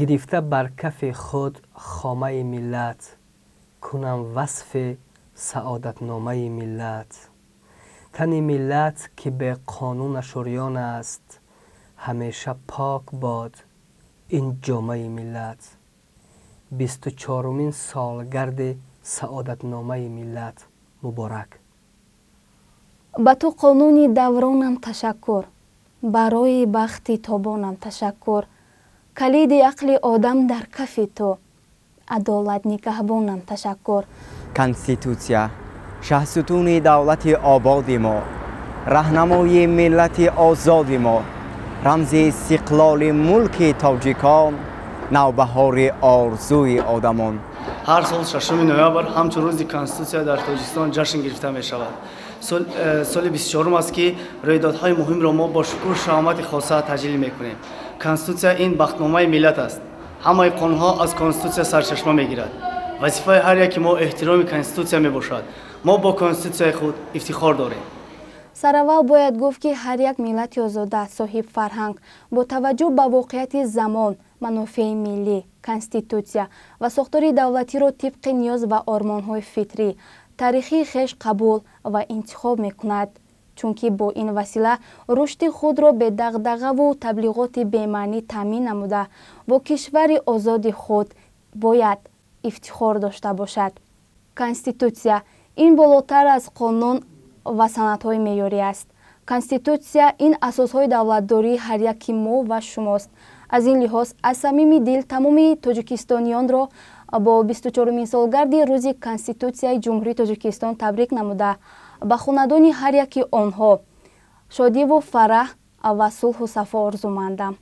Гирифта бар кафи худ хомаи миллат, кунам васфи саодатномаи миллат. Тани миллат ки бе қонунаш урён аст, ҳамеша пок бод ин ҷомаи миллат. 24-умин солгарди саодатномаи миллат муборак. Ба ту қонуни давронам ташаккур, барои бахти тобонам ташаккур. Калиди ақли одам дар кафи ту, адолат нигаҳбонам ташаккур. Конститутсия шаҳсутуни давлати ободи мо, раҳнамои миллати озоди мо, рамзи истиқлоли мулки тоҷикон, навбаҳори орзуи одамон. Ҳар сол 6 ноябр ҳамчун рӯзи Конститутсия дар Тоҷикистон ҷашн гирифта мешавад. Соли 24 аст, ки рӯйдодҳои муҳимро мо бо шукӯҳу шаҳомати хоса таҷлил мекунем. Конститутсия ин бахтномаи миллат аст. Ҳамаи қонунҳо аз Конститутсия сарчашма мегирад. Вазифаи ҳар яки мо эҳтироми Конститутсия мебошад. Мо бо Конститутсияи худ ифтихор дорем. Сараввал бояд гуфт, ки ҳар як миллати озода, соҳиб фарҳанг, бо таваҷҷӯҳ ба воқеияти замон, манофеи миллӣ, конститутсия ва сохтори давлатиро тибқи ниёз ва ормонҳои фитрӣ, таърихии хеш қабул ва интихоб мекунад, чунки бо ин васила рушди худро бедағдағаву таблиғоти бемаънӣ таъмин намуда, бо кишвари озоди худ бояд ифтихор дошта бошад. Конститутсия ин болотар аз қонун ва санадҳои меъёрӣ аст. Конститутсия ин асосҳои давлатдории ҳар яки мо ва шумост. Аз ин лиҳоз аз самими дил тамоми тоҷикистониёнро бо 24-умин солгарди рӯзи Конститутсияи Ҷумҳурии Тоҷикистон табрик намуда, ба хонадони ҳар яки онҳо шодиву фараҳ ва сулҳу сафо орзумандам.